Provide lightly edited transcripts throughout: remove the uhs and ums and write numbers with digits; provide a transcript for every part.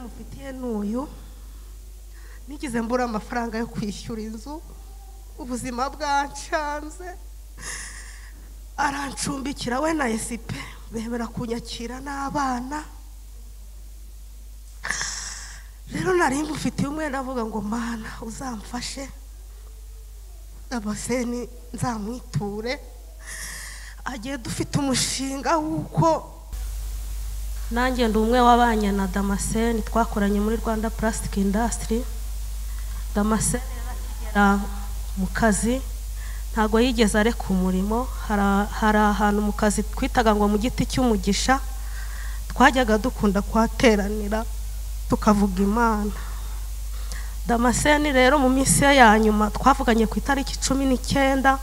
mufitiye n'uyu, nigeze mbura amafaranga yo kwishyura inzu, ubuzima bwancanze, arancumbikira we na Esipe bemera kunyakira n'abana. Rero nari mufitiye umwenda avuga ngo Mana uzamfashe Damascene nzamwiture. Agiye dufite umushinga w'uko nanjye ndi umwe wabanye na Damascene, twakoranye muri Rwanda Plastic Industry. Damascene yarakigera mu kazi ntago yigeze areka umurimo. Hari ahantu mu kazi twitaga ngo mu giti cy'umugisha, twajyaga dukunda kuhateranira tukavuga Imana. Damascene rero mu minsi ye ya nyuma twavuganye ku itariki 19,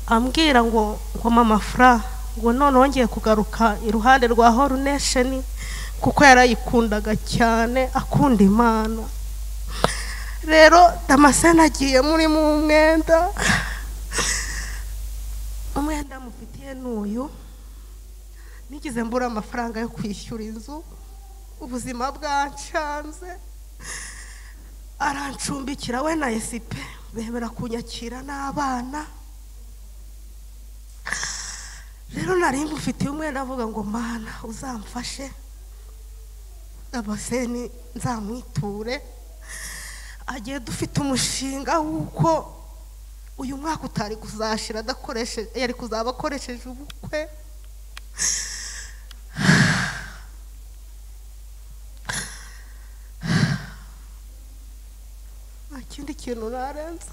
ambwira ngo mama Fra, ngo none wongeye kugaruka iruhande rwa Holy Nation, kuko yarayikundaga cyane, akunda Imana. Rero Damascene agiye muri mu mwenda, umwenda mufitiye n'uyu, nigeze mbura amafaranga yo kwishyura inzu, ubuzima bwancanze, arancumbikira we na Esipe bemera kunyakira n'abana. Rero nari mufitiye umwenda avuga ngo Mana uzamfashe Damascene nzamwiture. Agiye dufite umushinga w'uko uyu mwaka utari kuzashira adakoresheje, yari kuzaba akoresheje ubukwe. Nta kindi kintu narenza.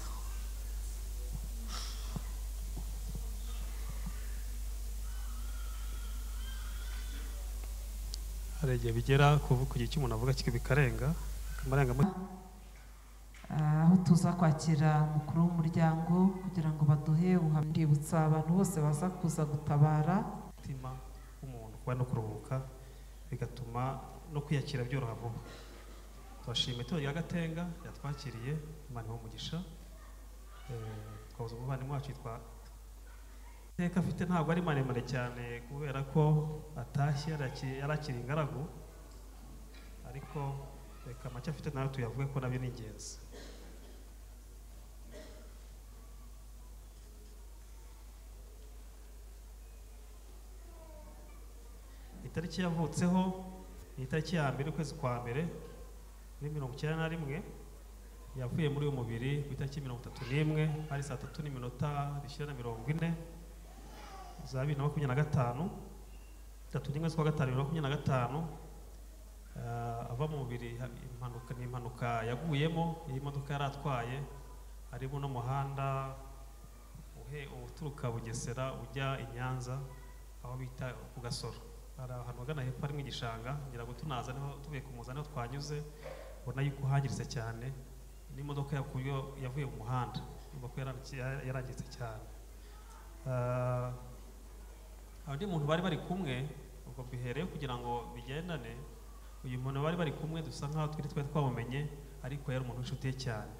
Hari igihe bigera ku gihe cy'umuntu avuga bikarenga amarangamutima. Aho tuza kwakira umukuru w'umuryango kugira ngo baduhe ubuhamya, ndibutsa abantu bose baza kuza gutabara. Umutima w'umuntu kuba no kuruhuka bigatuma no kwiyakira byoroha vuba. Turashima itorero rya Gatenga yatwakiriye, Imana ibahe umugisha. Twabuze umuvandimwe wacu yitwa iteka afite, ntabwo ari maremare cyane kubera ko atashye yarakiri ingaragu, ariko reka make afite nawe tuyavuge ko nabyo ni ingenzi. Itariki yavutseho ni itariki ya 1 ukwezi kwa mbere muri 1991, yavuye muri uyu mubiri ku itariki 31 hari saa 3:40 za 2025, 31 z'ukwa gatanu 2025. Ava mu mubiri impanuka, ni impanuka yaguyemo iyi modoka yari atwaye, harimo n'umuhanda uturuka Bugesera ujya i Nyanza aho bita ku Gasoro. Hari ahantu hagana hepfo harimo igishanga, ngira ngo tunaza niho tuvuye kumuza niho twanyuze, ubona yuko hangiritse cyane n'imodoka yavuye mu muhanda, urumva ko yarangiritse cyane. Undi muntu bari bari kumwe, ubwo bihereye kugira ngo bigendane, uyu muntu bari bari kumwe dusa nkaho twari twamumenye, ariko yari umuntu w'inshuti ye cyane.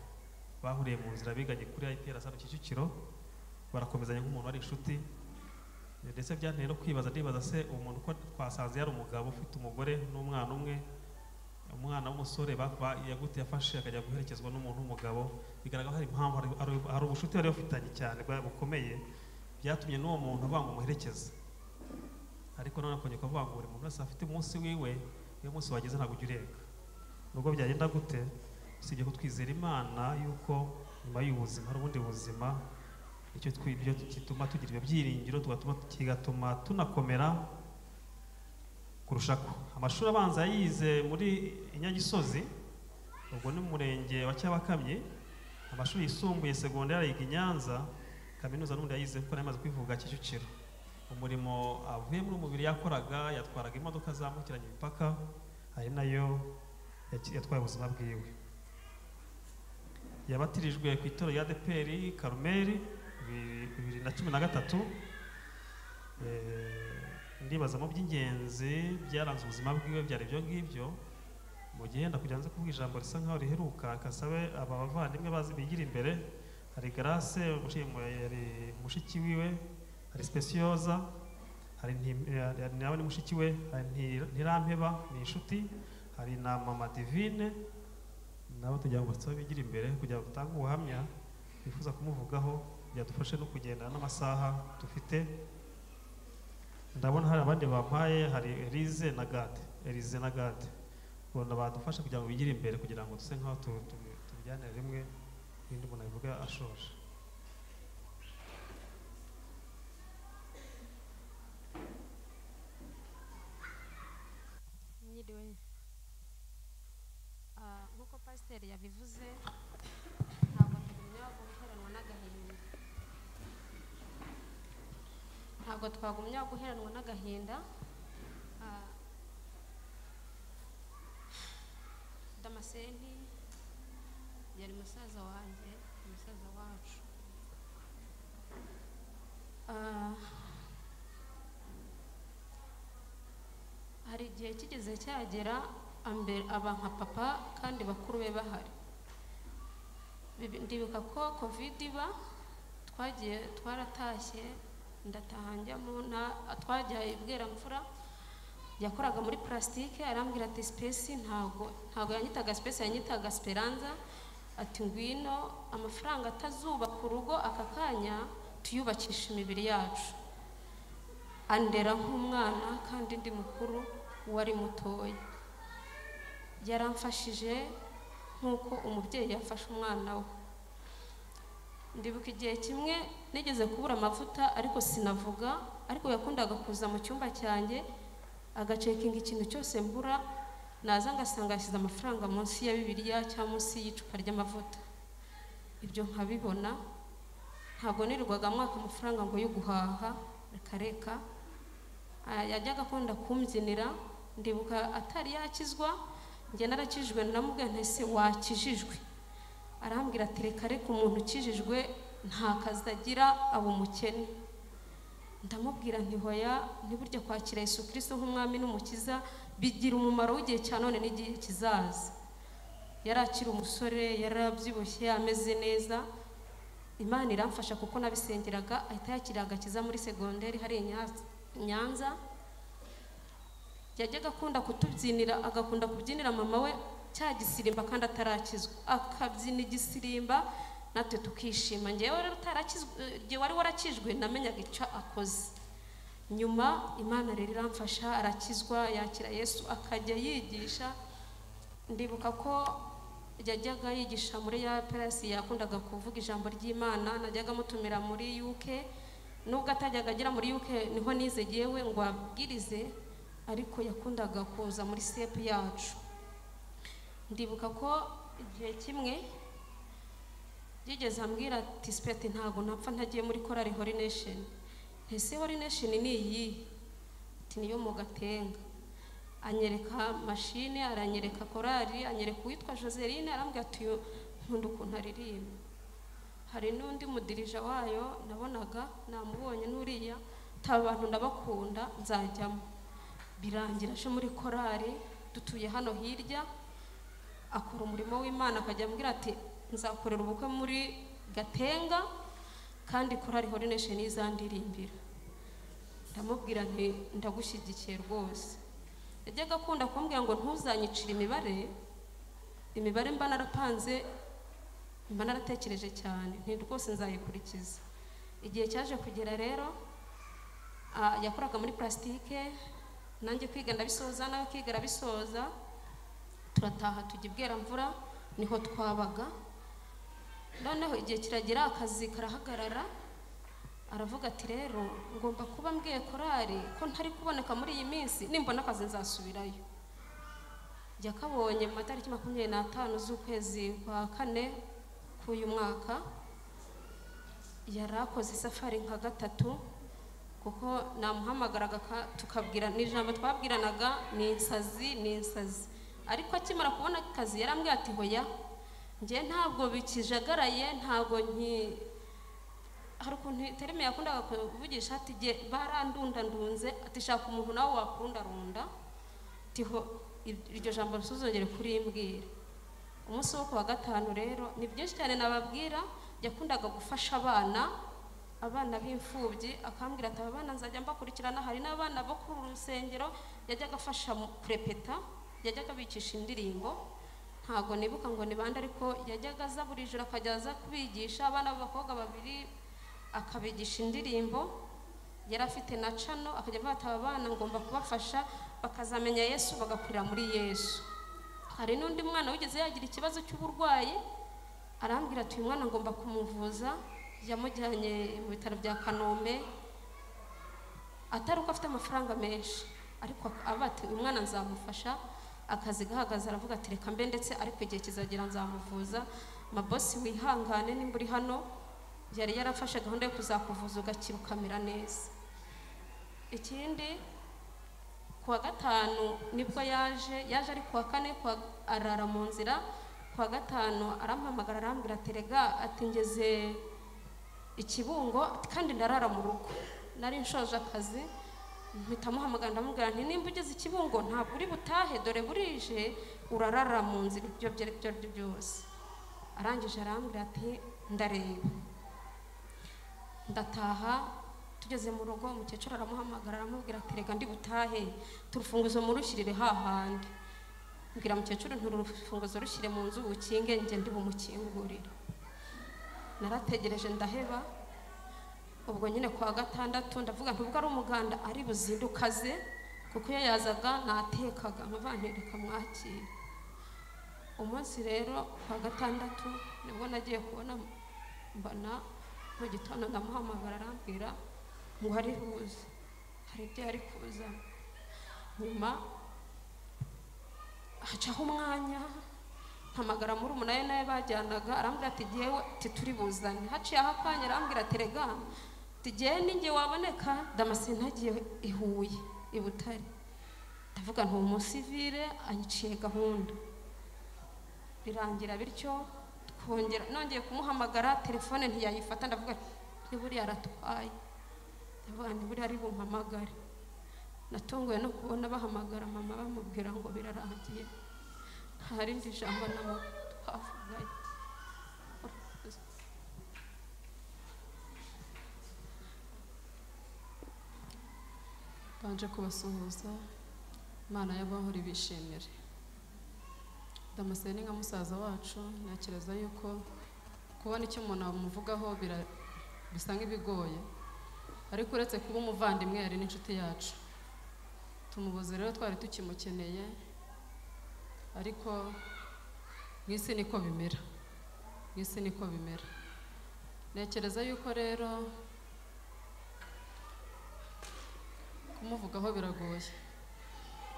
Bahuriye mu nzira biganye kuri IPRC hano Kicukiro, barakomezanya nk'umuntu wari inshuti. Ndetse byanteye no kwibaza, ndibaza se umuntu ko twasanze yari umugabo ufite umugore n'umwana umwe, umwana w'umusore yagute yafashe akajya guherekezwa n'umuntu w'umugabo, bigaragara hari impamvu, hari ubucuti bari bafitanye cyane bukomeye, byatumye n'uwo muntu avuga ngo umuherekeze. Ariko none akongera kuvuga ngo buri muntu wese afite umunsi wiwe, iyo umunsi wageze ntabwo ujya urenga. Nubwo byagenda gute, usibye ko twizera Imana yuko nyuma y'ubuzima hari ubundi buzima, icyo gituma tugira ibyo byiringiro, kigatuma tunakomera kurushako. Amashuri abanza yayize muri Nyagisozi, ubwo ni murenge wa Cyabakamyi. Amashuri yisumbuye segonderi ayiga i Nyanza, kaminuza n'ubundi yayize kuko yamaze kwivuga Kicukiro. Umurimo avuye muri umubiri yakoraga, yatwaraga imodoka zambukiranya imipaka, ari nayo yatwaye ubuzima bwiwe. Yabatirijwe ku itorero rya ADEPR Karumeli 2013. Ndibaza mu by'ingenzi byaranze ubuzima bwiwe byari ibyo ngibyo. Mu gihe ndakugira nze kuvuga ijambo risa nkaho riheruka, kasabe aba bavandimwe bazi bigira imbere. Hari Grace mushiki wiwe, hari Specioza, hari nawe ni mushiki we, hari Ntirampeba ni inshuti, Hari na Mama Divine, nabo tugira ngo basabe bigire imbere kugira ngo dutange ubuhamya bifuza kumuvugaho, byadufashe no kugendana n'amasaha dufite. Ndabona hari abandi bampaye, hari Elize na Gade, Elize na Gade ubona badufasha kugira ngo bigire imbere, kugira ngo duse nkaho tubijyanire rimwe, ibindi umuntu abivuga ashoje. Mwiriwe. Nk'uko pasiteri yabivuze, ntabwo tugumya guheranwa n'agahinda, ntabwo twagumya guheranwa n'agahinda. Damascene yari musaza wanjye, musaza wacu. Hari igihe kigeze cyagera aba nka papa kandi bakuru be bahari. Ndibuka ko covid iba, twagiye twaratashye, ndataha njya mu twajya i Bweramvura, yakoraga muri plastique, arambwira ati space, ntago yanyitaga space, yanyitaga Speranza, ati ngwino amafaranga atazubaka urugo aka kanya tuyubakisha imibiri yacu. Andera nk'umwana kandi ndi mukuru, wari mutoya. Yaramfashije nk'uko umubyeyi yafashe umwana we. Ndibuka igihe kimwe nigeze kubura amavuta ariko sinavuga, ariko yakundaga kuza mu cyumba cyanjye agacekinga ikintu cyose mbura, naza ngasanga yashyize amafaranga munsi ya Bibiliya cyangwa munsi y'icupa ry'amavuta. Ibyo nkabibona, ntabwo nirirwaga mwaka amafaranga ngo yo guhaha, reka reka. Yajyaga akunda kumbyinira. Ndibuka atari yakizwa, njye narakijijwe, naramubwiye nti ese wakijijwe? Arambwira ati reka reka, umuntu ukijijwe nta kazi agira, aba umukene. Ndamubwira nti hoya, ntiburya kwakira Yesu Kristo nk'umwami n'umukiza bigira umumaro w'igihe cya none n'igihe kizaza. Yari akiri umusore, yarabyibushye, ameze neza. Imana iramfasha kuko nabisengeraga, ahita yakira agakiza muri segonderi hari Nyanza. Yajyaga akunda kutubyinira, agakunda kubyinira mama we cya gisirimba kandi atarakizwa, akabyina igisirimba natwe tukishima. Njyewe rero utarakizwe, wari warakijwe, namenyaga icyo akoze. Nyuma Imana rero iramfasha, arakizwa, yakira Yesu, akajya yigisha. Ndibuka ko yajyaga yigisha muri ya perasi, yakundaga kuvuga ijambo ry'Imana, najyaga mutumira muri UK, nubwo atajyaga agera muri UK niho nize yewe ngo abwirize, ariko yakundaga kuza muri sepu yacu. Ndibuka ko igihe kimwe yigeze ambwira ati sipeti ntago napfa ntagiye muri korali Holy Nation. Ese Holy Nation ni iyi? Ati niyo mu Gatenga. Anyereka mashine, aranyereka korali, anyereka uwitwa Joseline, arambwira ati nkunda ukuntu aririmba. Hari n'undi mudirija wayo nabonaga namubonye n'uriya, abantu ndabakunda nzajyamo. Birangira aje muri korali, dutuye hano hirya, akora umurimo w'Imana, akajya ambwira ati nzakorera ubukwe muri Gatenga kandi korali Holy Nation izandirimbira. Ndamubwira nti ndagushyigikiye rwose. Yajyaga akunda kumbwira ngo ntuzanyicire imibare, imibare mba narapanze, mba naratekereje cyane, nti rwose nzayikurikiza. Igihe cyaje kugera rero, yakoraga muri plastique, nanjye kwiga ndabisoza, nawe kwiga arabisoza, turataha tujya i Bweramvura, niho twabaga. Noneho igihe kiragera akazi karahagarara, aravuga ati rero ngomba kuba mbwiye korali ko ntari kuboneka muri iyi minsi, nimbona akazi nzasubirayo. Yakabonye mu matariki 25 z'ukwezi kwa 4 k'uyu mwaka. Yari akoze isafari nka 3, kuko namuhamagaraga tukabwira n'ijambo twabwiranaga ni insazi, ni insazi. Ariko akimara kubona akazi yarambwiye ati hoya, njye ntabwo bikijagaraye, ntabwo nki hari ukuntu terime yakundaga kuvugisha ati jye barandundandunze, ati shaka umuntu nawe wakundarunda, tiho iryo jambo rusuzongere kurimbwira. Umunsi wo kuwa 5 rero ni byinshi cyane nababwira. Yakundaga gufasha abana b'imfubyi, akambwira ati aba bana nzajya mbakurikirana. Hari n'abana bo kuri uru rusengero yajyaga afasha kurepeta, Yajyaga abigisha indirimbo, ntago nibuka ngo ni bande, ariko yajyaga aza buri joro akajya aza kubigisha abana b'abakobwa babiri, akabigisha indirimbo. Yari afite na cano, akajya avuga ati aba bana ngomba kubafasha bakazamenya Yesu, bagakurira muri Yesu. Hari n'undi mwana wigeze yagira ikibazo cy'uburwayi, arambwira ati uyu mwana ngomba kumuvuza. Yamujyanye mu bitaro bya Kanombe, atari uko afite amafaranga menshi, ariko aba ati uyu mwana nzamufasha. Akazi gahagaze, aravuga ati reka mbe ndetse, ariko igihe kizagera nzamuvuza. Mabosi wihangane nimba uri hano, yari yarafashe gahunda yo kuzakuvuza ugakira ukamera neza. Ikindi, kuwa gatanu nibwo yaje ari kuwa kane, arara mu nzira. Kuwa gatanu arampamagara arambwira ati rega, ati ngeze Ikibungo kandi ndarara mu rugo, nari nshoje akazi. Mpita muhamagara ndamubwira nti nimba ugeze Ikibungo ntabwo uri butahe, dore burije, urarara mu nzira ibyo byo byose. Arangije arambwira ati ndareba. Ndataha, tugeze mu rugo umukecuru aramuhamagara aramubwira ati rega ndi butahe, turufunguzo murushyirire hahandi. Mbwira mukecuru nturufunguzo rushyire mu nzu ukinge, njye ndi bumukingurire. Narategereje ndaheba. Ubwo nyine kwa gatandatu ndavuga ntubwo ari umuganda ari buzindukaze, kuko iyo yazaga natekaga nkavantereka mwakira. Umunsi rero kwa gatandatu nibwo nagiye kubona mbona mu gitondo ndamuhamagara arambwira ngo ari buze, hari ibyo yari kuza. Nyuma hacaho umwanya mpamagara murumuna we nawe bajyanaga, arambwira ati jyewe tituri buzane. Haciyeho akanya arambwira ati rega, ati ninjye waboneka, Damascene agiye i Huye i Butare. Ndavuga nti umusivile anyiciye gahunda. Birangira bityo, twongera nongeye kumuhamagara telefone ntiyayifata, ndavuga nti buriya aratwaye, ndavuga nti buriya ari bumpamagare. Natunguwe no kubona bahamagara mama bamubwira ngo birarangiye, nta rindi jambo namo twavuganye. Banje kubasuhuza, Imana y'abahora ibishimire. Damascene nka musaza wacu, ntekereza yuko kubona icyo umuntu amuvugaho bisa nk'ibigoye, ariko uretse kuba umuvandimwe yari n'inshuti yacu. Tumubuze rero twari tukimukeneye, ariko mu isi niko bimera, mu isi niko bimera. Ntekereza yuko rero kumuvugaho biragoye,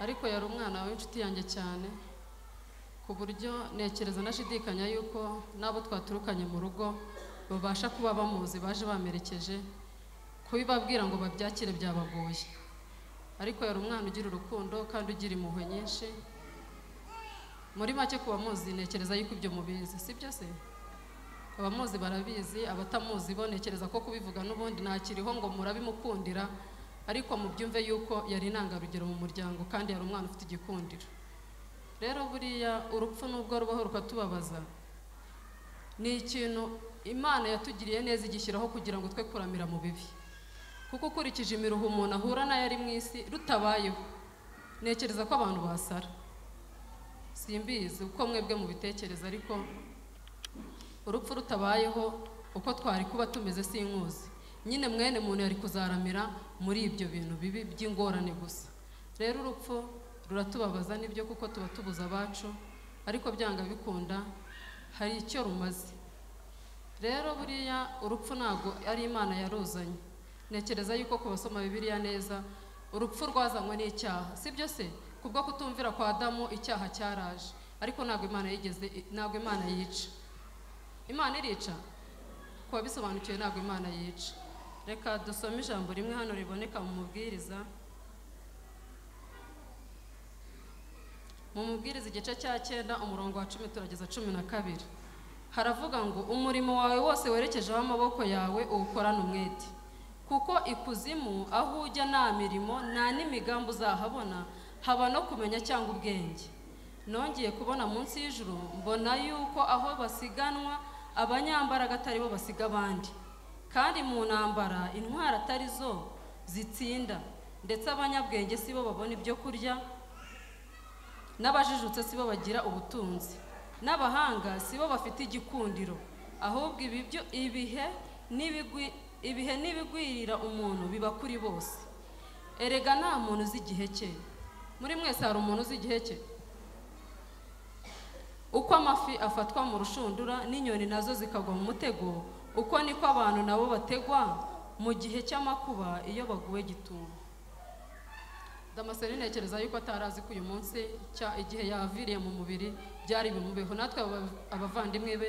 ariko yari umwana w'inshuti yanjye cyane, ku buryo ntekereza nashidikanya yuko n'abo twaturukanye mu rugo babasha kuba bamuzi, baje bamerekeje, kubibabwira ngo babyakire byabagoye. Ariko yari umwana ugira urukundo kandi ugira impuhwe nyinshi. Muri make ku bamuzi ntekereza yuko ibyo mubizi, si byo se? Abamuzi barabizi, abatamuzi bo ntekereza ko kubivuga n'ubundi ntakiriho ngo murabimukundira, ariko mubyumve yuko yari intangarugero mu muryango kandi yari umwana ufite igikundiro. Rero buriya urupfu nubwo rubaho rukatubabaza, ni ikintu Imana yatugiriye neza igishyiraho kugira ngo twe kuramira mu bibi. Kuko ukurikije imiruho umuntu ahura nayo ari mu isi rutabayeho, ntekereza ko abantu basara. Simbizi uko mwebwe mubitekereza, ariko urupfu rutabayeho uko twari kuba tumeze sinkuzi. Nyine mwene muntu yari kuzaramira muri ibyo bintu bibi by'ingorane gusa. Rero urupfu ruratubabaza nibyo, kuko tuba tubuza abacu, ariko byanga bikunda hari icyo rumaze. Rero buriya urupfu ntago ari Imana yaruzanye. Ntekereza yuko ku basoma Bibiliya neza, urupfu rwazanywe n'icyaha, si byo se? Kubwo kutumvira kwa Adamu icyaha cyaraje, ariko ntago Imana yigeze, ntago Imana yica. Imana irica? Ku babisobanukiwe ntago Imana yica. Reka dusome ijambo rimwe hano riboneka mu mubwiriza. Mu mubwiriza igice cya 9 umurongo wa 10 turageza 12. Haravuga ngo umurimo wawe wose werekejeho amaboko yawe uwukorane umwete, kuko ikuzimu aho ujya nta mirimo nta n'imigambi uzahabona, haba no kumenya cyangwa ubwenge. Nongeye kubona munsi y'ijuru mbona yuko aho basiganwa abanyambaraga atari bo basiga abandi, kandi mu ntambara intwara atari zo zitsinda, ndetse abanyabwenge si bo babona ibyo kurya. N'abajijutse si bo bagira ubutunzi, n'abahanga si bo bafite igikundiro, ahubwo ibihe n'ibigwirira umuntu biba kuri bose. Erega nta muntu uzi igihe cye. Muri mwese hari umuntu uzi igihe cye? Uko amafi afatwa mu rushundura n'inyoni nazo zikagwa mu mutego, uko niko abantu nabo bategwa mu gihe cy'amakuba iyo baguwe gitumo. Damascene ntekereza yuko atarazi ko uyu munsi igihe yaviriye mu mubiri byari bimubeho. Natwe abavandimwe be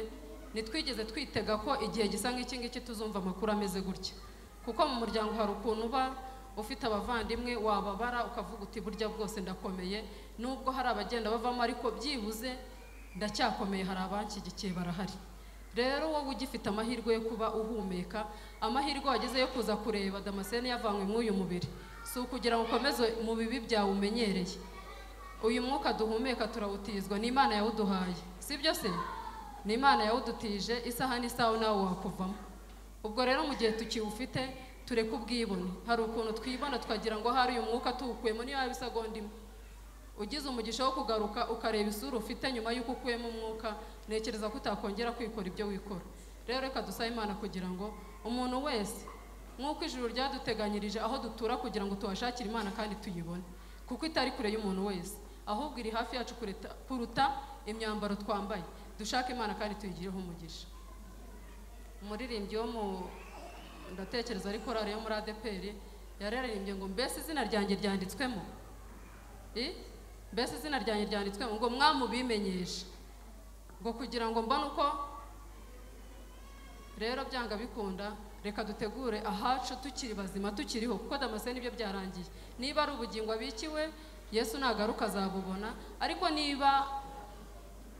nitwigeze twitega ko igihe gisa nk'iki ngiki tuzumva amakuru ameze gutya, kuko mu muryango hari ukuntu uba ufite abavandimwe wababara ukavuga uti burya bwose ndakomeye, nubwo hari abagenda bavamo ariko byibuze ndacyakomeye, hari abanshyigikiye barahari. Rero wowe ugifite amahirwe yo kuba uhumeka, amahirwe wagize yo kuza kureba Damascene yavanywe mw'uyu mubiri, si ukugira ngo ukomeze mu bibi byawe umenyereye. Uyu mwuka duhumeka turawutizwa, ni Imana yawuduhaye, si byo se? Ni Imana yawudutije, isaha n'isaha nawe wakuvamo. Ubwo rero mu gihe tukiwufite tureke ubwibone. Hari ukuntu twibona tukagira ngo hari uyu mwuka tuwukuyemo, niyo yaba isegonda imwe. Ugize umugisha wo kugaruka ukareba isura ufite nyuma y'uko ukuyemo umwuka, ntekereza ko utakongera kwikora ibyo wikora. Rero reka dusabe Imana kugira ngo umuntu wese, nk'uko ijuru ryaduteganyirije aho dutura kugira ngo tuhashakire Imana kandi tuyibone, kuko itari kure y'umuntu wese, ahubwo iri hafi yacu kuruta imyambaro twambaye. Dushake Imana kandi tuyigireho umugisha. Umuririmbyi wo mu ndatekereza ari korali yo muri ADEPR yararirimbye ngo mbese izina ryanjye ryanditswemo, mbese izina ryanjye ryanditswemo, ngo mwamubimenyeshe, ngo kugira ngo mbone uko. Rero byanga bikunda reka dutegure ahacu tukiri bazima tukiriho, kuko Damascene ibyo byarangiye. Niba ari ubugingo abikiwe Yesu nagaruka azabubona, ariko niba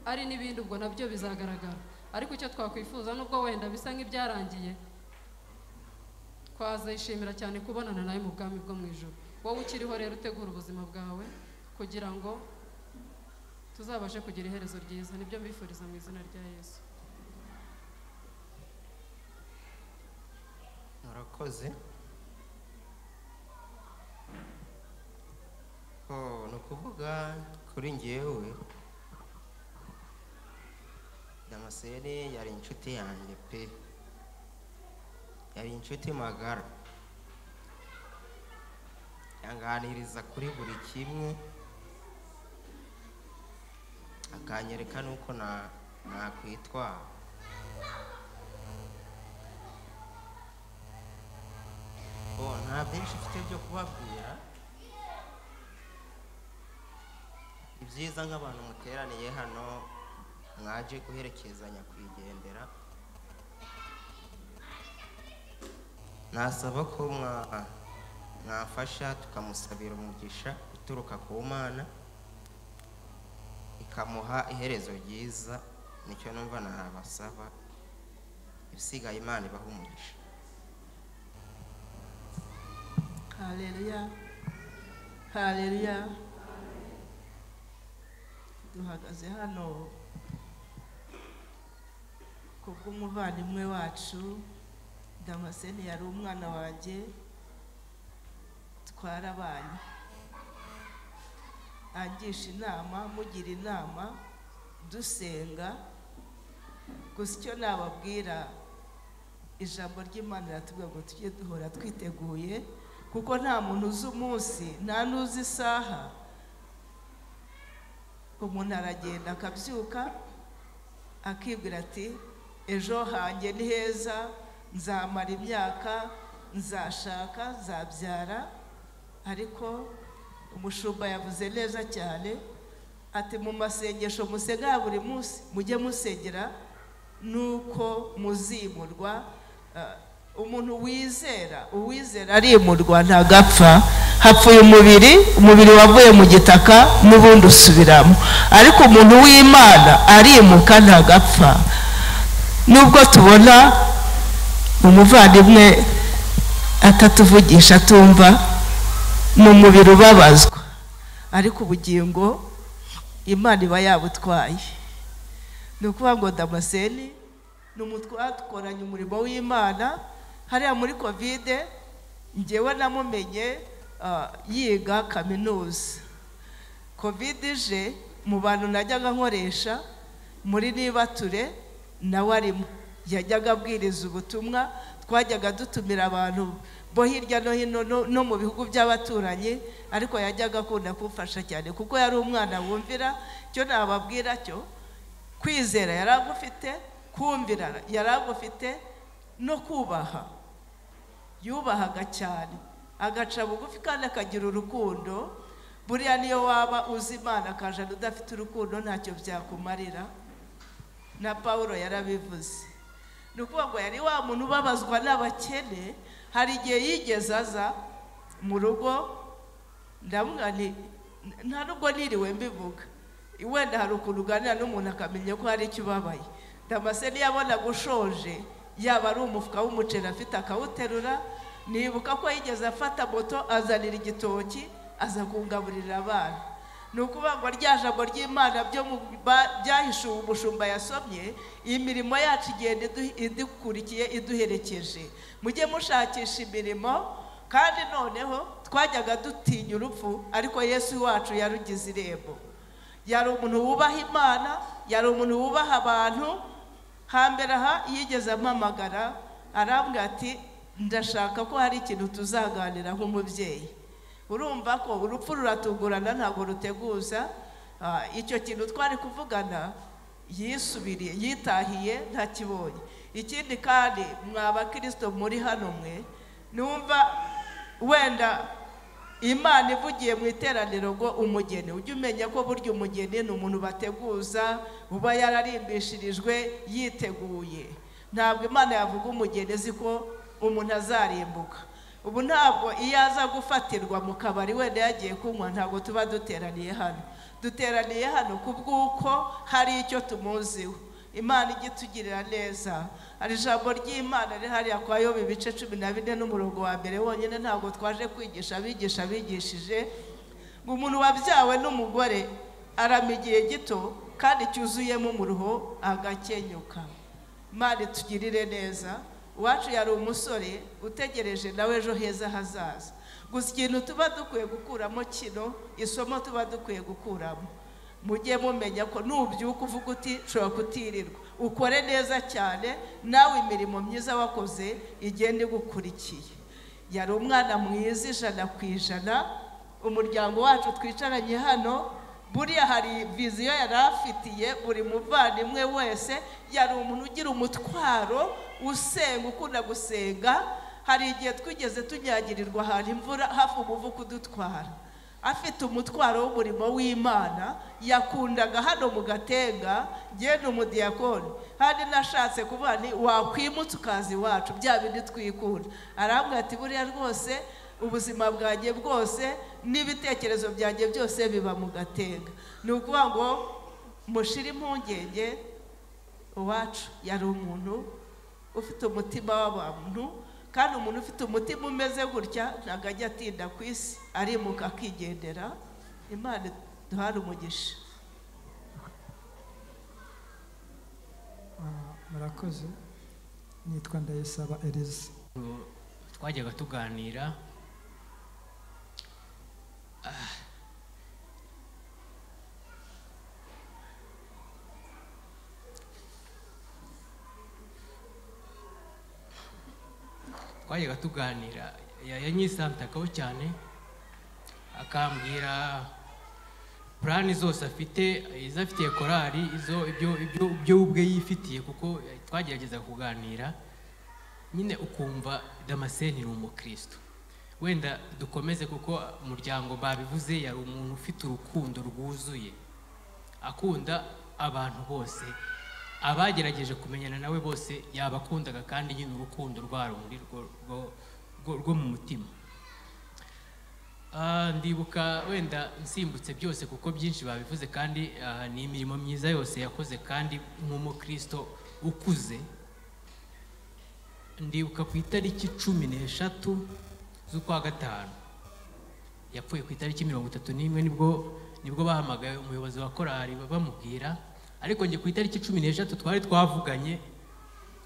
ari n'ibindi ubwo nabyo bizagaragara. Ariko icyo twakwifuza nubwo wenda bisa nk'ibyarangiye, twazishimira cyane kubonana nawe mu bwami bwo mu ijuru. Wowe ukiriho rero utegura ubuzima bwawe kugira ngo tuzabashe kugira iherezo ryiza. Nibyo mbifuriza mu izina rya Yesu. Murakoze. Ni ukuvuga kuri njyewe, Damascene yari inshuti yanjye pe, yari inshuti magara, yanganiriza kuri buri kimwe, akanyereka nuko nakwitwara. Nta byinshi mfite byo kubabwira. Ibyiza nk'abantu muteraniye hano mwaje guherekeza nyakwigendera, nasaba ko mwafasha tukamusabira umugisha uturuka ku Mana, ikamuha iherezo ryiza. Nicyo numva nabasaba, ibisigaye Imana ibaha umugisha. Haleluya, haleluya. Duhagaze hano kubw'umuvandimwe wacu Damascene. Yari umwana wanjye, twarabanye, angisha inama, mugira inama, dusenga. Gusa icyo nababwira, ijambo ry'Imana riratubwira ngo tujye duhora twiteguye, kuko nta muntu uzi umunsi, nta n'uzi isaha. Umuntu aragenda akabyuka akibwira ati ejo hanjye ni heza, nzamara imyaka, nzashaka, nzabyara. Ariko umushumba yavuze neza cyane ati mu masengesho musenga ya buri munsi mujye musengera nuko muzimurwa. Umuntu wizera, uwizera arimurwa ntagapfa. Hapfuye umubiri, umubiri wavuye mu gitaka n'ubundi usubiramo, ariko umuntu w'Imana arimuka ntagapfa. Nubwo tubona umuvandimwe atatuvugisha tumva, ni umubiri ubabazwa, ariko ubugingo Imana iba yabutwaye. Ni ukuvuga ngo Damascene ni umutwakoranye umurimo w'Imana. Hariya muri Kovide njyewe namumenye yiga kaminuza. Kovide ije Mu bantu najyaga nkoresha muri Nibature nawe arimo, yajyaga abwiriza ubutumwa, twajyaga dutumira abantu bo hirya no hino no mu bihugu by'abaturanyi, ariko yajyaga akunda kumfasha cyane kuko yari umwana wumvira. Icyo nababwira cyo, kwizera yari agufite, kumvira yari agufite, no kubaha yubahaga cyane, agaca bugufi kandi akagira urukundo. Buriya niyo waba uzi Imana akajana udafite urukundo ntacyo byakumarira, na Pawulo yarabivuze. Ni ukuvuga ngo yari wa muntu ubabazwa n'abakene. Hari igihe yigeze aza mu rugo, ndamubwira nti nta nubwo niriwe mbivuga, wenda hari ukuntu uganira n'umuntu akamenya ko hari icyo ubabaye. Damascene yabonaga ushoje, yaba ari umufuka w'umuceri afite akawuterura. Nibuka ko yigeze afata moto azanira igitoki aza kungaburira abana. Ni ukuvuga ngo rya jambo ry'Imana byahishuwe umushumba yasomye, imirimo yacu igenda idukurikiye iduherekeje. Mujye mushakisha imirimo. Kandi noneho twajyaga dutinya urupfu, ariko Yesu wacu yarugize irembo. Yari umuntu wubaha Imana, yari umuntu wubaha abantu. Hambere aha yigeze ampamagara arambwira ati ndashaka ko hari ikintu tuzaganira nk'umubyeyi. Urumva ko urupfu ruratungurana ntabwo ruteguza. Icyo kintu twari kuvugana yisubiriye, yitahiye ntakibonye. Ikindi kandi mwa bakristo muri hano mwe, numva wenda Imana ivugiye mu iteraniro ngo umugeni, ujye umenya ko burya umugeni ni umuntu bateguza, uba yararimbishirijwe yiteguye. Ntabwo Imana yavuga umugeni izi ko umuntu azarimbuka. Ubu ntabwo iyo aza gufatirwa mu kabari wenda yagiye kunywa, ntabwo tuba duteraniye hano. Duteraniye hano kubw'uko hari icyo tumuziho. Imana ijye itugirira neza. Hari ijambo ry'Imana riri hariya kwa Yobu ibice 14 n'umurongo wa mbere wonyine, ntabwo twaje kwigisha abigisha bigishije ngo umuntu wabyawe n'umugore arama igihe gito kandi cyuzuyemo umuruho agakenyuka. Imana itugirire neza. Uwacu yari umusore utegereje nawe ejo heza hazaza. Gusa ikintu tuba dukwiye gukuramo kino, isomo tuba dukwiye gukuramo, mujye mumenya ko nubyuka uvuga uti nshobora kutirirwa, ukore neza cyane, nawe imirimo myiza wakoze igende igukurikiye. Yari umwana mwiza 100%. Umuryango wacu twicaranye hano, buriya hari viziyo yari afitiye buri muvandimwe wese. Yari umuntu ugira umutwaro, usenga, ukunda gusenga. Hari igihe twigeze tunyagirirwa ahantu imvura hafi umuvu kudutwara, afite umutwaro w'umurimo w'Imana. Yakundaga hano mu Gatenga, ngende umudiyakoni kandi nashatse kuvuga nti wakwimutse ukaza iwacu, bya bindi twikunda. Arambwira ati buriya rwose ubuzima bwanjye bwose n'ibitekerezo byanjye byose biba mu Gatenga. Ni ukuvuga ngo mushire impungenge, uwacu yari umuntu ufite umutima w'abantu, kandi umuntu ufite umutima umeze gutya ntabwo ajya atinda ku isi, arimuka akigendera. Imana duhare umugisha. Murakoze. Nitwa Ndayisaba Elise. Twajyaga tuganira yanyisantagaho cyane, akambwira plani zose afite, izo afitiye korali, izo ibyo ubwe yifitiye, kuko twagerageza kuganira nyine ukumva Damascene ni umukristo. Wenda dukomeze kuko umuryango babivuze, yari umuntu ufite urukundo rwuzuye, akunda abantu bose, abagerageje kumenyana nawe bose yabakundaga, kandi nyine urukundo rwarundi rwo mu mutima. Ndibuka wenda nsimbutse byose kuko byinshi babivuze, kandi ni imirimo myiza yose yakoze, kandi nk'umukristo ukuze. Ndibuka ku itariki 13 z'ukwa gatanu, yapfuye ku itariki 31, nibwo bahamagaye umuyobozi wa korali bamubwira. Ariko njye ku itariki 13 twari twavuganye,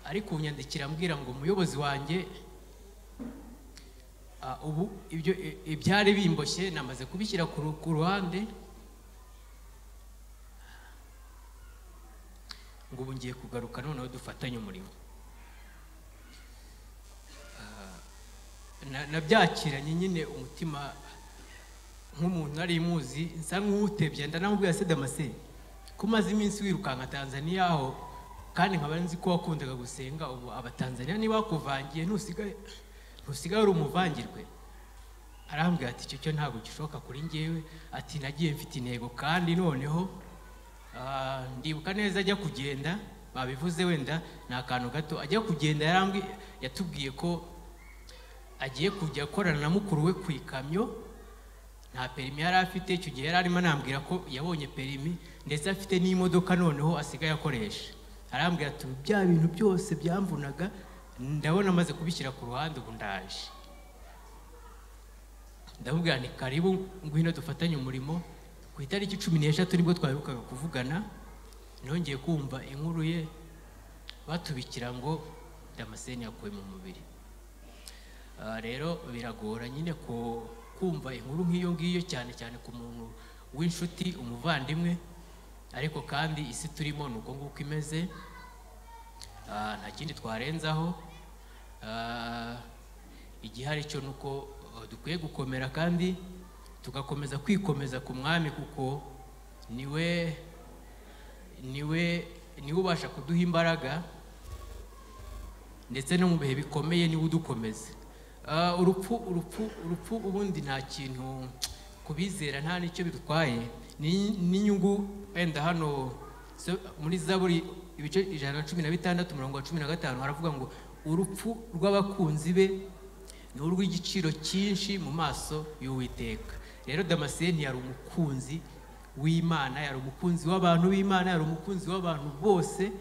ariko unyandikira ambwira ngo umuyobozi wanjye ubu ibyo ibyari bimboshye namaze kubishyira ku ruhande, ngo ubu ngiye kugaruka noneho dufatanye umurimo. Nabyakiranye nyine umutima nk'umuntu nari muzi, nsa nk'utebye, ndanamubwira se Damascene ko umaze iminsi wirukanka Tanzania aho, kandi nkaba nzi ko wakundaga gusenga, ubu abatanzania niba bakuvangiye ntusigaye uri umuvangirwe. Arambwira ati icyo cyo ntabwo gishoboka kuri njyewe, ati nagiye mfite intego kandi noneho ndibuka neza ajya kugenda, babivuze wenda ni akantu gato, ajya kugenda yatubwiye ko agiye kujya akorana na mukuru we ku ikamyo, nta perimi yari afite icyo gihe, yari arimo anambwira ko yabonye perimi ndetse afite n'imodoka noneho asigaye akoresha. Arambwira ati bya bintu byose byamvunaga ndabona amaze kubishyira ku ruhande, ubu ndaje. Ndamubwira nti karibu ngwino dufatanye umurimo. Ku itariki 13 nibwo twaherukaga kuvugana, nongeye kumva inkuru ye batubikira ngo Damascene yakuwe mu mubiri. Rero biragora nyine ko kumva inkuru nk'iyo ngiyo, cyane cyane ku muntu w'inshuti, umuvandimwe, ariko kandi isi turimo ni uko nguko imeze, nta kindi twarenzaho. Igihari cyo nuko dukwiye gukomera kandi tugakomeza kwikomeza ku mwami, kuko niwe ubasha kuduha imbaraga, ndetse no mu bihe bikomeye niwe udukomeza. Urupfu ubundi nta kintu kubizera, nta nicyo bitwaye, n'inyungu. Wenda hano muri Zaburi ibice 116 umurongo wa 15 haravuga ngo urupfu rw'abakunzi be ni urw'igiciro cyinshi mu maso y'Uwiteka. Rero Damascene yari umukunzi w'Imana, yari umukunzi w'abantu b'Imana, yari umukunzi w'abantu bose.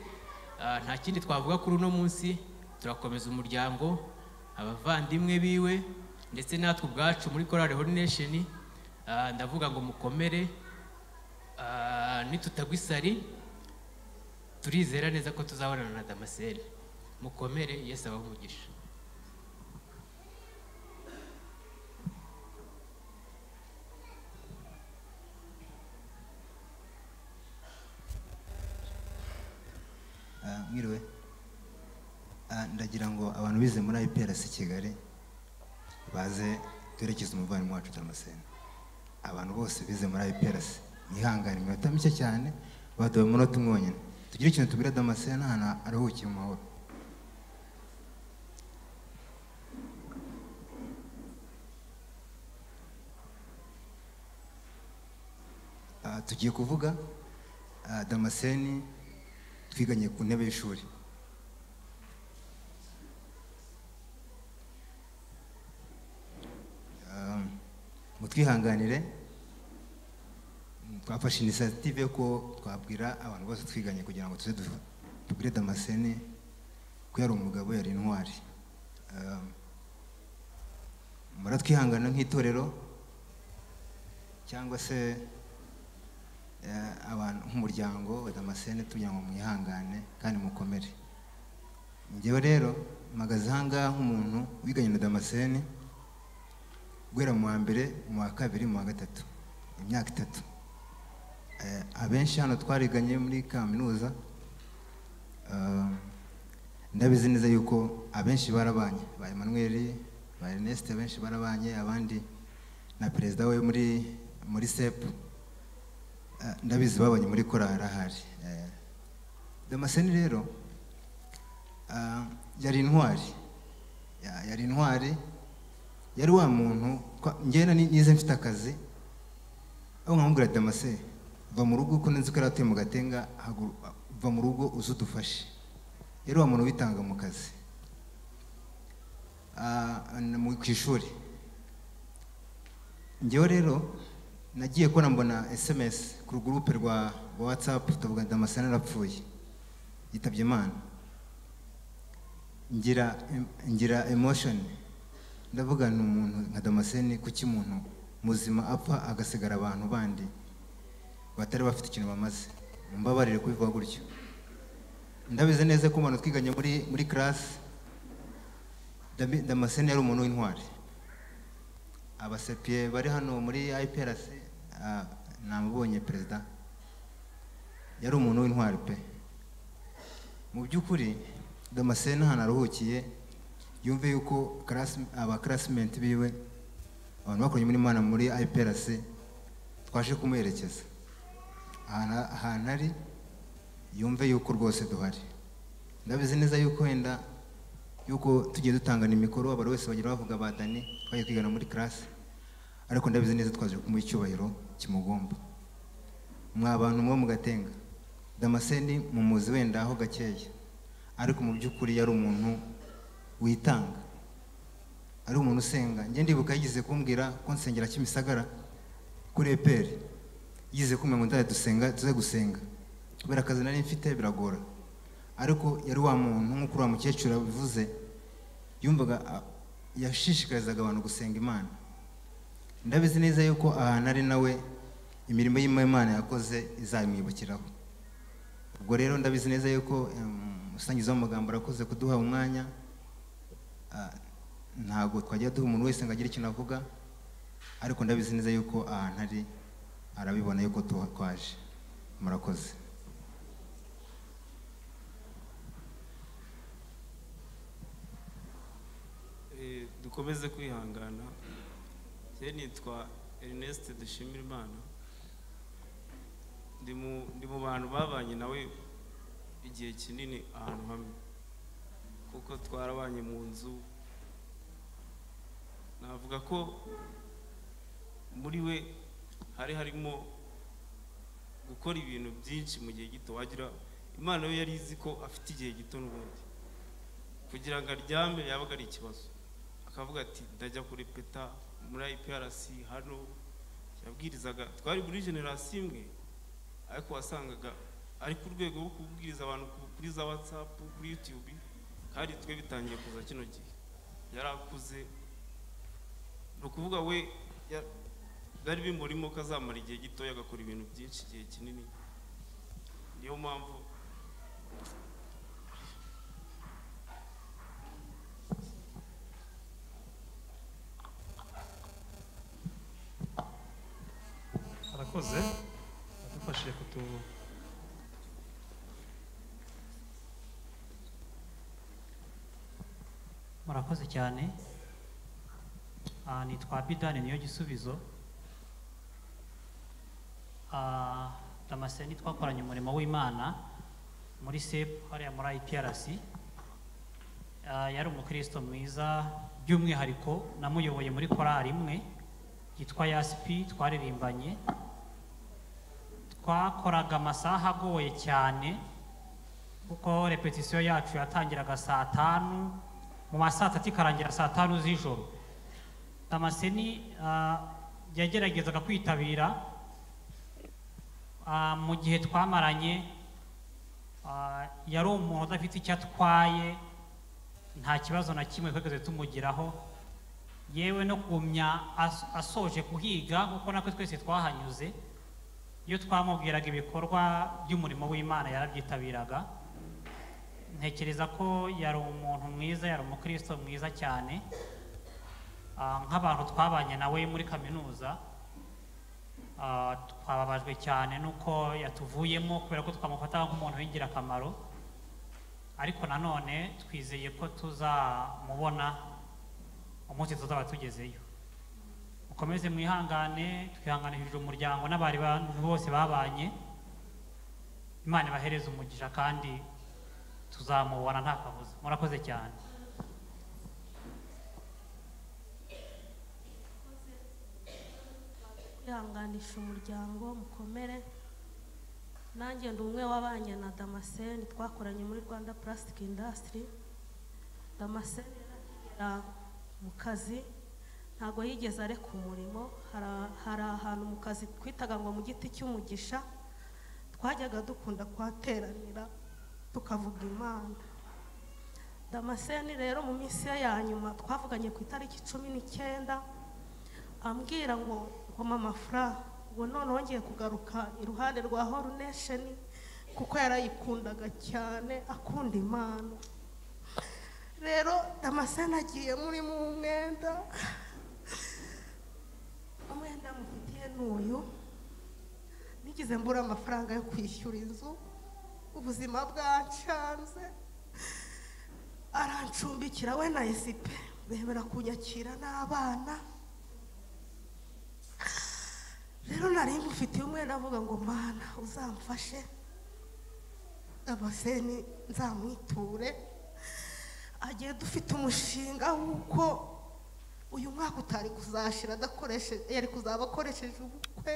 Nta kindi twavuga kuri uno munsi, turakomeza umuryango, abavandimwe biwe, ndetse natwe ubwacu muri Chorale Holy Nation. Ndavuga ngo mukomere, nitutagwa isari turizera neza ko tuzabonana na Damascene. Mukomere, Yesu abahe umugisha. Mwiriwe, ndagira ngo abantu bize muri IPRC Kigali baze twerekeze umuvandimwe wacu Damascene. Abantu bose bize muri IPRC mwihangane iminota mike cyane, baduha umunota umwe wonyine, tugire ikintu tubwira Damascene ahantu aruhukiye mu mahoro. Tugiye kuvuga Damascene twiganye ku ntebe y'ishuri. Mutwihanganire, twafashe initiative ko twabwira abantu bose twiganye kugira ngo tuze tubwire Damascene ko yari umugabo, yari intwari. Muratwihangana nk'itorero cyangwa se abantu nk'umuryango wa Damascene, tugira ngo mwihangane kandi mukomere. Njyewe rero mpagaze aha ngaha nk'umuntu wiganye na Damascene guhera mu wa mbere, mu wa kabiri, mu wa gatatu, imyaka 3. Abenshi hano twariganye muri kaminuza, ndabizi neza yuko abenshi barabanye, ba Emmanuel, ba Ernest, abenshi barabanye, abandi na perezida we muri SEP, ndabizi babanye muri korali ahari. Damascene rero yari intwari, yari intwari, yari wa muntu njye nize mfite akazi, aho nkamubwira Damascene va mu rugo, uko nzi ko yari atuye mu Gatenga, va mu rugo uze udufashe. Yari wa muntu witanga mu kazi, ku ishuri. Njyewe rero nagiye kubona mbona SMS ku gurupe rwa WhatsApp, tuvuga Damascene arapfuye, yitabye Imana. Ngira emotion, ndavuga ni umuntu nka Damascene, kuki umuntu muzima apfa agasigara abantu bandi batari bafite ikintu bamaze? Mbabarire kubivuga gutyo. Ndabizi neza ko umuntu twiganye muri class, Damascene yari umuntu w'intwari. Abasepiye bari hano muri IPRC, namubonye perezida, yari umuntu w'intwari pe. Mu by'ukuri Damascene ahantu aruhukiye yumve yuko aba classmate biwe abantu bakoranye muri Imana muri IPRC twaje kumuherekeza ahantu ari, yumve yuko rwose duhari. Ndabizi neza yuko wenda yuko tugiye dutangana imikoro abantu wese bagira bavuga ba Dani twagiye kwigana muri classe, ariko ndabizi neza twaje kumuha icyubahiro kimugomba. Mwa bantu mwo mugatenga Damascene mumuzi wenda aho gakeya, ariko mu by'ukuri yari umuntu witanga, ari umuntu usenga. Njye ndibuka yigize kumbwira ko nsengera Kimisagara kuri EPR, yigize kumbwira ngo ndaje dusenga, tuze gusenga kubera akazi nari mfite biragora, ariko yari wa muntu nk'uko uriya mukecuru abivuze, yumvaga yashishikarizaga abantu gusenga Imana. Ndabizi neza yuko ahantu ari nawe imirimo y'Imana yakoze izamwibukiraho. Ubwo rero ndabizi neza yuko umusangiza w'amagambo arakoze kuduha umwanya. Ntabwo twajya duha umuntu wese ngo agire ikintu avuga, ariko ndabizi neza yuko ahantu ari arabibona yuko twaje. Murakoze. Dukomeze kwihangana. Njye nitwa Ernest Dushimirimana, ndi mu bantu babanye nawe igihe kinini ahantu hamwe, kuko twarabanye mu nzu. Navuga ko muri we hari harimo gukora ibintu byinshi mu gihe gito. Wagira Imana yo yari izi ko afite igihe gito n'ubundi, kugira ngo aryame yabaga ari ikibazo, akavuga ati ndajya kurepeta muri IPRC hano. Yabwirizaga, twari muri generasiyo imwe, ariko wasangaga ari ku rwego rwo kubwiriza abantu kuri za WhatsApp, kuri YouTube, kandi twe bitangiye kuza kino gihe. Yarakuze, ni ukuvuga we byari bimurimo ko azamara igihe gito agakora ibintu byinshi igihe kinini. Niyo mpamvu arakoze adufashije kutu Murakoze cyane. Nitwa Bidani niyo gisubizo. Damascene twakoranye umurimo w'Imana muri SEP hariya muri IPRC. Yari umukristo mwiza, by'umwihariko namuyoboye muri korali imwe yitwa Yaspi, twaririmbanye. Twakoraga amasaha agoye cyane kuko repetition yacu yatangiraga saa 5 mu ma saa 3 ikarangira saa 5 z'ijoro. Damascene yageragezaga kwitabira. Mu gihe twamaranye yari umuntu udafite icyo atwaye, nta kibazo na kimwe twigeze tumugiraho, yewe no kugumya asoje kuhiga kuko natwe twese twahanyuze. Iyo twamubwiraga ibikorwa by'umurimo w'Imana yarabyitabiraga. Ntekereza ko yari umuntu mwiza, yari umukristo mwiza cyane. Nk'abantu twabanye nawe muri kaminuza twababajwe cyane nuko yatuvuyemo kubera ko twamufata nk'umuntu w'ingirakamaro, ariko nanone twizeye ko tuzamubona umunsi tuzaba tugezeyo. Mukomeze mwihangane, twihanganishije umuryango n'abari bantu bose babanye. Imana ibahereze umugisha kandi tuzamubona nta kabuza. Murakoze cyane. Kwihanganisha umuryango, mukomere. Nanjye ndi umwe wabanye na Damascene, twakoranye muri Rwanda Plastic Industry. Damascene akigera mu kazi ntago yigeze areka umurimo. Hari ahantu mu kazi twitaga ngo mu giti cy'umugisha, twajyaga dukunda kuhateranira tukavuga Imana. Damascene rero mu minsi ye ya nyuma twavuganye ku itariki 19, ambwira ngo mama Fra, ngo none wongeye kugaruka iruhande rwa Holy Nation kuko yarayikundaga cyane, akunda Imana. Rero Damascene agiye muri mu mwenda, umwenda mufitiye n'uyu, nigeze mbura amafaranga yo kwishyura inzu, Ubuzima bwancanze, arancumbikira we na Esipe bemera kunyakira n'abana. Rero nari mufitiye umwenda avuga ngo Mana uzamfashe Damascene nzamwiture. Agiye dufite umushinga w'uko uyu mwaka utari kuzashira adakoresheje, yari kuzaba akoresheje ubukwe.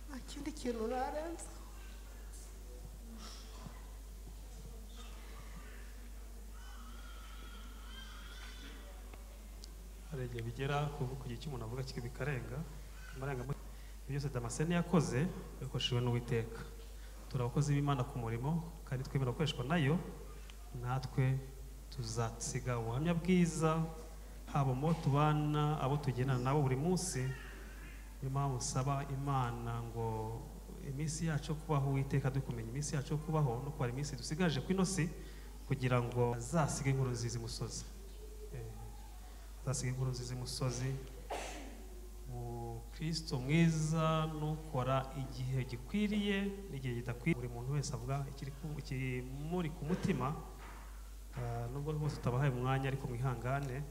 Nta kindi kintu narenza. Hari igihe bigera ku gihe cy'umuntu avuga bikarenga amarangamutima. Byose Damascene yakoze yakoreshejwe n'Uwiteka. Turi abakozi b'Imana ku murimo kandi twemera gukoreshwa nayo, natwe tuzasiga ubuhamya bwiza haba mu tubana, abo tugendana nabo buri munsi. Niyo mpamvu nsaba Imana ngo iminsi yacu yo kubaho Uwiteka dukumenya iminsi yacu yo kubaho no kubara iminsi dusigaje ku ino si, kugira ngo azasige inkuru nziza imusozi. Azasige inkuru nziza imusozi. Kristo mwiza nukora igihe gikwiriye n'igihe kidakwiriye. Buri muntu wese avuga ikimuri ku mutima, nubwo rwose tutabahaye umwanya ariko mwihangane.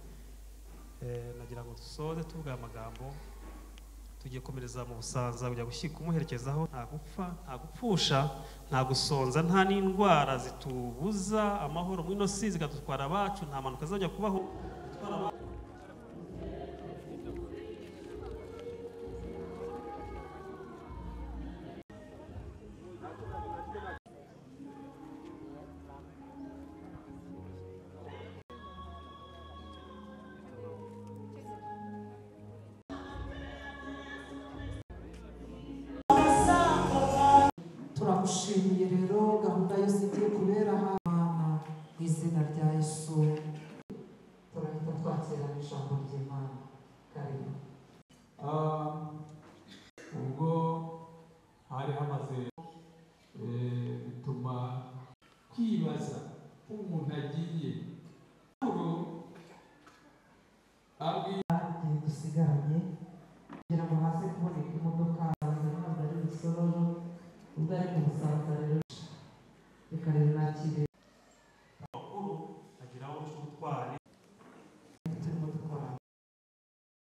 Nagira ngo dusoze tuvuga amagambo. Tugiye komereza mu Busanza kujya gushyika umuherekezaho. Nta gupfa, nta gupfusha, nta gusonza, nta n'indwara zitubuza amahoro mu ino si zikadutwara abacu, nta mpanuka zajya kubaho. Turagushimiye rero gahunda yose igiye kubera hano mu izina rya Yesu. Turahita twakira ijambo ry'Imana. Karibu. Ubwo hari hamaze bituma kwibaza ko umuntu agiye igihe dusigaranye kugira ngo haze kuboneka imodoka ntabwo ari rusororo ubwo ari mu